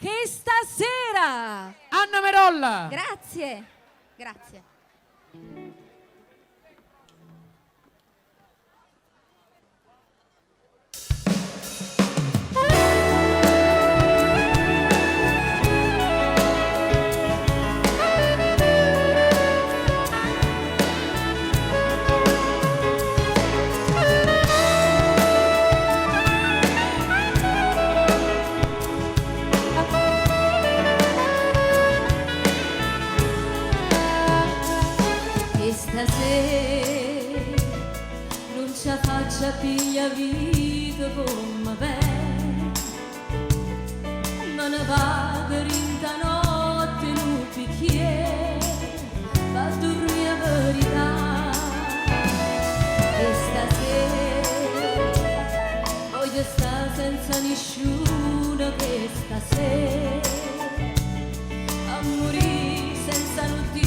Chesta sera! Anna Merolla! Grazie, grazie. Chesta sera nun ce 'a faccio a piglia' vita comme vene. Me ne vaco dint' 'a notte nu bicchiere p'addurmì 'a verità. Chesta sera voglio sta senza nisciuno chesta sera.